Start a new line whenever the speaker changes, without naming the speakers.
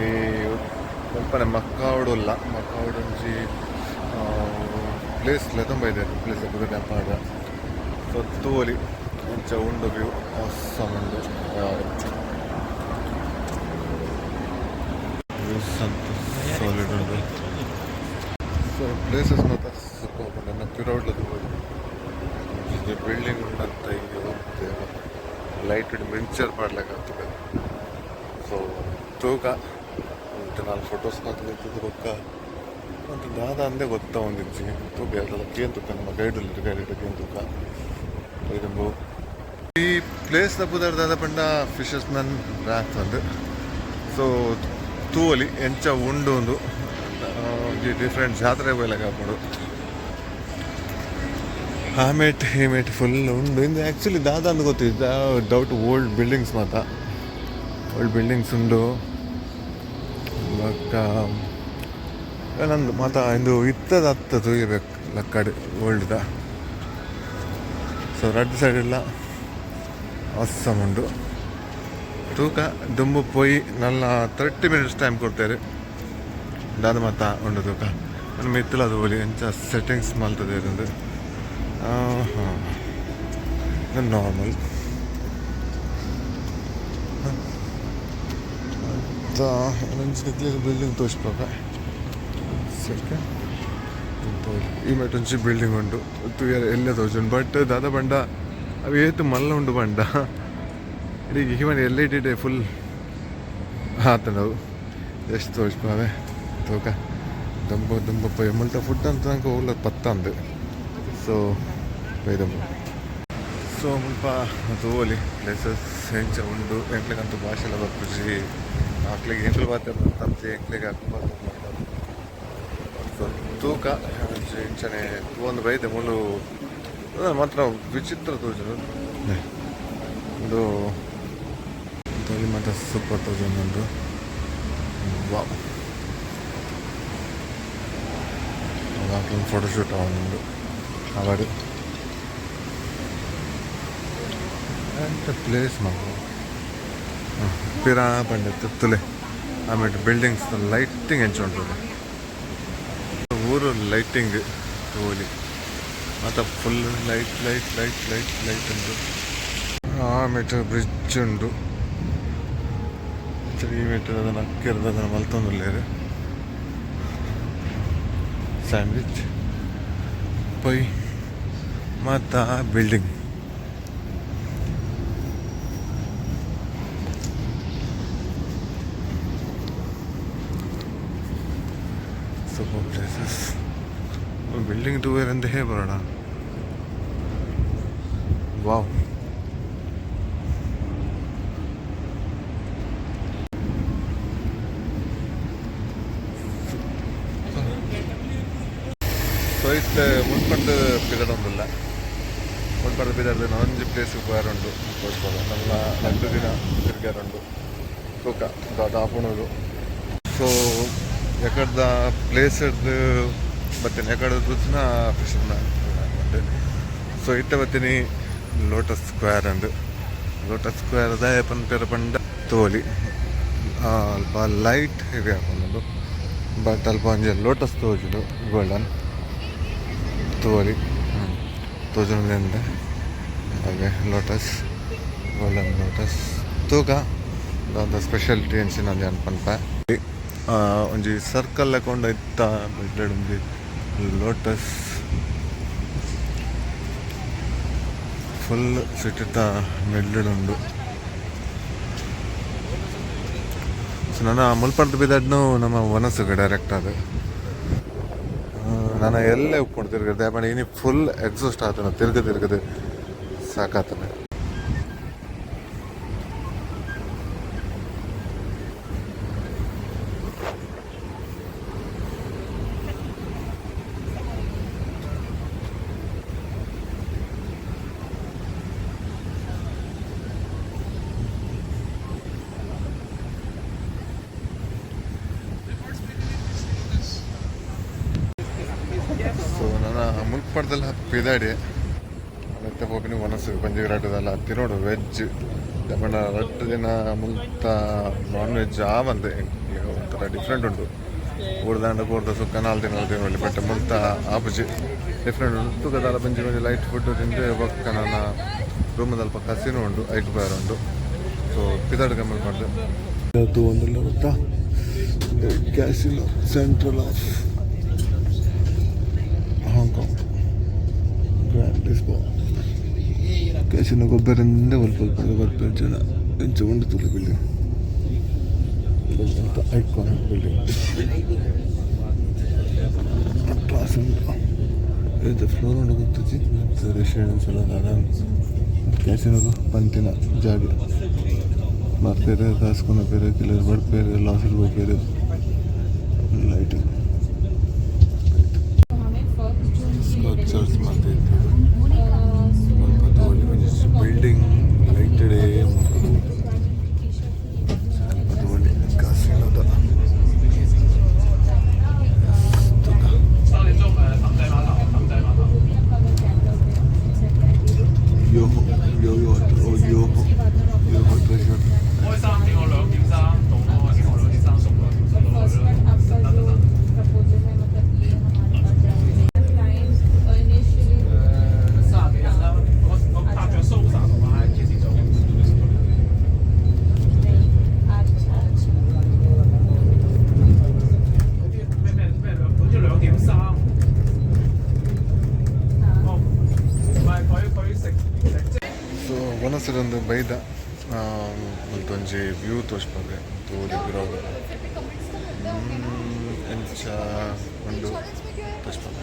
ಈ ಮುಲ್ಪನೆ ಮಕ್ಕಾವುಡುಲ್ಲ ಮಕ್ಕಾವುಡು ಒಂಜಿ ಪ್ಲೇಸ್ ಲೆತೊಂಬ ಇದೆ ಪ್ಲೇಸ್ ಪುದರ್ ಪಾಡ. ಸೊ ತೂವೊಲಿ ಇಂಚ ಉಂಡು ವ್ಯೂ ಆಸಮ್ ಉಂಡು. ವ್ಯೂಸ್ ಅಂತ ಸಾಲಿಡ್ ಉಂಡು. ಸೊ ಪ್ಲೇಸಸ್ ಮಾತ ಸೂಪರ್ ಉಂಡು. ಎನ್ನ ಪಿರವುಡ್ಲ ತೂವೊಲಿ ಬಿಲ್ಡಿಂಗ್ ಉಂಡಂತ ಲೈಟ್ ಮಿಂಚರ್ ಪಾಡ್ಲೆಕ ಆತುಂಡು. ಸೊ ತೂಕ ಒಂತೆ ನಾಲ್ ಫೋಟೋಸ್ ಮಾತ ದೆತ್ತುದು ಬೊಕ್ಕ ಒಂತೆ ದಾದ ಅಂದೆ ಗೊತ್ತಾವೊಂದಿಜ್ಜಿ. ತೂಕ ಏರ್ಡಲ ಕೇನ್ ತೂಕ ನಮ್ಮ ಗೈಡ್ ಉಲ್ಲೆರ್ ಗೈಡ್ ಕೇನ್ ತೂಕ ದುಂಬು. ಈ ಪ್ಲೇಸ್ ದ ಪುದರ್ ದಾದ ಪಂಡ ಫಿಶರ್ಸ್ ಮ್ಯಾನ್ ವ್ರಾಫ್ ಅಂದ್. ಸೊ ತೂವೊಲಿ ಎಂಚ ಉಂಡು ಉಂದು. ಒಂಜಿ ಡಿಫ್ರೆಂಟ್ ಜಾತ್ರೆ ಪೋಯಿಲೆಕ ಆಪುಂಡು. ಆಮೇಟ್ ಹೀಮೇಟ್ ಫುಲ್ ಉಂಡು. ಇಂದು ಆ್ಯಕ್ಚುಲಿ ದಾದ ಅಂದ್ ಗೊತ್ತಿಜ್ಜಿ ಡೌಟ್. ಓಲ್ಡ್ ಬಿಲ್ಡಿಂಗ್ಸ್ ಮಾತ ಓಲ್ಡ್ ಬಿಲ್ಡಿಂಗ್ಸ್ ಉಂಡು. ಬೊಕ್ಕ ನಂದು ಮಾತ ಇಂದು ಇತ್ತದ ಅತ್ತ ತೂಯಬೇಕು ಲಕ್ಕಡ್ ಓಲ್ಡ್ದ. ಸೊ ರಡ್ಡ್ ಸೈಡ್ ಎಲ್ಲ ಆಸಮ್ ಉಂಡು. ತೂಕ ದುಂಬು ಪೋಯಿ ನಲ್ಲ 30 ಮಿನಿಟ್ಸ್ ಟೈಮ್ ಕೊಡ್ತಾರೆ. ದಾದ ಮಾತ ಉಂಡು ತೂಕ. ನನ್ನ ಮಿತ್ತಲ ತೂವೊಲಿ ಎಂಚ ಸೆಟ್ಟಿಂಗ್ಸ್ ಮಲ್ತದೆ ಉಂದು. ಹಾಂ, ನಾರ್ಮಲ್ ಒಂಜಿ ಬಿಲ್ಡಿಂಗ್ ತೋರಿಸ್ಬೋಕ ಸೆಕೆಂಡ್. ಈ ಮೇಟ್ ಒಂಜಿ ಬಿಲ್ಡಿಂಗ್ ಉಂಡು ತೂಯರೆ ಎಲ್ಲೆ ತೋಜುಂಡು. ಬಟ್ ದಾದ ಪಂಡ ಅವು ಏತ್ ಮಲ್ಲ ಉಂಡು ಪಂಡ ಇಡೀ ಹಿಮನ್ ಎಲ್ಲ ಇಟ್ಟಿದೆ ಫುಲ್ ಆತಂಡು ಅವು ಎಷ್ಟು ತೋಜ್ಪಾವೆ ತೂಕ. ದುಂಬು ದುಂಬು ಪೋಯಿ ಮುಲ್ತ ಫುಡ್ ಅಂತ ನಂಗೆ ಓಲ ಪತ್ತಂದು. ಸೊ ಬೈದಂಬು. ಸೊ ಮುಲ್ಪ ತೂವೊಲಿ ಪ್ಲೇಸಸ್ ಎಂಚ ಉಂಡು. ಎಂಕ್ಲೆಗಂತೂ ಭಾಷೆಲ ಬರ್ಪುಜಿ. ಅಕ್ಲೆಗ್ ಎಂಕುಲು ಪಾತೆರ್ನ ಎಂಕ್ಲೆಗ್ ಅಕ್ಲು ಪಾತೆರ್ನ. ಸೊ ತೂಕ ಒಂಜಿ ಇಂಚನೆ ತೂವೊಂದು ಬೈದೆ. ಮುಲು ಮಾತ್ರ ವಿಚಿತ್ರ ತೋಜುಂಡು. ಉಂದು ತೋಲಿ ಮಾತ ಸೂಪರ್ ತೋಜೊಂದುಂಡು. ವಾವ್, ಫೋಟೋ ಶೂಟ್ ಆವೊಂದುಂಡು ಅವಡು. ಎಂತ ಪ್ಲೇಸ್ ಮಾತ್ರ ಪಿರಾ ಪಂಡ ತುತ್ತುಲೆ ಆಮೇಲೆ ಬಿಲ್ಡಿಂಗ್ಸ್ ಲೈಟಿಂಗ್ ಎಂಚ ಉಂಟು. ಊರು ಲೈಟಿಂಗ್ ತೂವೊಲಿ ಮಾತ full light light light light light ಉಂಟು. ಆಮೇಲೆ ಬ್ರಿಡ್ಜ್ ಉಂಡು. ಈ ಮೇಟ್ ಅದನ್ನ ಅಕ್ಕಿರ್ದ ಅದನ್ನ ಮಲ್ತೊಂದುಲ್ಲೆರ್ ಸ್ಯಾಂಡ್ವಿಚ್ ಪೊಯ್ ಮಾತ ಬಿಲ್ಡಿಂಗ್. Super places. ಬಿಲ್ಡಿಂಗ್ ತೂವೆರಂದೇ ಬರೋಣ. ವಾವ್. ಸೊ ಇತ್ತೆ ಮುನ್ಪಂಡ್ ಪಿದಡೊಂದುಲ್ಲ. ಮುನ್ಪಂಡ್ ಪಿದಡ್ದು ಒಂಜಿ ಪ್ಲೇಸ್ ಪೋಯರುಂಡು ತೋಜ್ಪಾಗ. ನಲ್ಲ ರಡ್ಡ್ ದಿನ ತಿರ್ಗ್ಯಾರುಂಡು. ತೂಕ ದಾದ ಆಪುಂಡು. ಸೊ ಎಕಡ್ದ ಪ್ಲೇಸ್ ಬತ್ತೀನಿ ಎಕಡೆ ತೂಚಿನ ಫಿಶರ್ಮ್ಯಾನ್. ಸೊ ಇತ್ತೆ ಬತ್ತೀನಿ ಲೋಟಸ್ ಸ್ಕ್ವೇರ್ ಅಂದ್. ಲೋಟಸ್ ಸ್ಕ್ವೇರ್ ದಾಯೆ ಪನ್ಪೆರ್ ಪಂಡ ತೋಲಿ ಅಲ್ಪ ಲೈಟ್ ಹೆವಿ ಆಪುಂಡು. ಬಟ್ ಅಲ್ಪ ಒಂಜಿ ಲೋಟಸ್ ತೋಜುಂಡು ಗೋಲ್ಡನ್. ತೂವೊಲಿ ತೋಜುಂಡು ಹಾಗೆ ಲೋಟಸ್ ಗೋಲ್ಡನ್ ಲೋಟಸ್. ತೂಕ ದಾದ ಸ್ಪೆಷಾಲಿಟಿ ಅಂಚಿನ ಯಾನ್ ಪನ್ಪೆ. ಒಂಜಿ ಸರ್ಕಲ್ ಲೆಕೊಂಡ ಇತ್ತ ಮಿಡ್ಲೆಡ್ ಒಂಜಿ ಲೋಟಸ್ ಫುಲ್ ಸಿಟಿತ ಮಿಡ್ಲೆಡ್ ಉಂಡು. ಸೊ ನನ್ನ ಮುಲ್ಪರ್ದು ಬಿದಡ್ನು ನಮ್ಮ ವನಸುಗೆ ಡೈರೆಕ್ಟ್ ಅದು. ನಾನು ಎಲ್ಲೇ ಉಪ್ಪುಂಡು ತಿರ್ಗದೆ ಪಂಡ ಇನಿ ಫುಲ್ ಎಕ್ಸಾಸ್ಟ್ ಆತನ ತಿರ್ಗ ತಿರ್ಗದೆ ಸಾಕಾತನ. ಸೊ ನನ್ನ ಮುಲ್ಪಡ್ದೆಲ್ಲ ಪಿದಾಡಿ ಮತ್ತೆ ಪೋಪಿನ ವನಸು ಪಂಜಿ ವಿರಾಟದಲ್ಲ ತಿನ್ನೋಡು ವೆಜ್. ದಮನ ರಟ್ಟು ದಿನ ಮುಲ್ತ ನಾನ್ ವೆಜ್ ಆವಂತೆ ಒಂಥರ ಡಿಫ್ರೆಂಟ್ ಉಂಟು. ಊರ್ದಾಂಡ ಕೂರ್ದ ಸುಕ್ಕ 4 ದಿನ 4 ದಿನ ಬಟ್ ಮುಲ್ತ ಆಪುಜಿ, ಡಿಫ್ರೆಂಟ್ ಉಂಟು. ತುಕದಾಲ ಬಂಜಿ ಒಂಜಿ ಲೈಟ್ ಫುಡ್ ತಿಂದು ಬೊಕ್ಕ ನನ್ನ ರೂಮದಲ್ಪ ಕಸಿನೋ ಉಂಡು, ಐಕ್ ಬಾರ್ ಉಂಡು. ಸೊ ಪಿದಾಡ್ ಕಮ್ಮಿ ಪಂಡು ತೂವೊಂದುಲ್ಲ ಗೊತ್ತಾ, Casino Central of Hong Kong, Grand Lisboa casino. ಗೊಬ್ಬರಿಂದ ಒಲ್ಪ ಒಲ್ಪ ಬರ್ಪೇರು ಜನ. ಎಂಚ ಉಂಡು ತೂಲೆ building, iconic building. Class ಉಂಟು, ಇದು ಫ್ಲೋರ್ ಉಂಡು ಗೊತ್ತುಜಿ. ರೆಸಿಡೆನ್ಸ್ ಎಲ್ಲ ದಾದ ಕ್ಯಾಸಿನೋಗು ಪಂತಿನ ಜಾಗೆ. ಬರ್ಪೇರು, ಕಾಸ್ಕೊನಪೇರು, ಕೆಲವರು ಬರ್ಪೇರು, ಲಾಸಿಗೆ ಹೋಗ್ಬೇರು. ಲೈಟಿಂಗ್ ಸ್ಕಲ್ಪ್ಚರ್ಸ್ ಮಾತ ಇತ್ತು. ಸ್ವಲ್ಪ ತೋಲಿ ಬಿಲ್ಡಿಂಗ್ ಲೈಟೆಡೇ ಸ್ವಲ್ಪ ತೋಲಿ ಕ್ಯಾಸಿನೋದ.
3點鐘氹仔碼頭，氹仔碼頭。
ಯೋಹೋ ಯೋಯೋ ಓ ಯೋಹೋ ಯೋಹೋ ಟ್ರೆಷರ್.
開3點，我2點3到咯，希望2點3熟咯，熟到去咯。得得得。30幾人啦，我拍咗蘇 Sir 同埋 Kitty 做嘅。嗰啲咩咩咩兩，好似2點3。哦，唔係佢食食即
so ವನಸರೊಂದು ಬೈದ ಒಂಜಿ ವ್ಯೂ ತೋಜ್ಪಾಗ ತೋಲಿ ಬಿರೋಗ ಎಂಚ ಉಂಡು ತೋಜ್ಪಾಗ.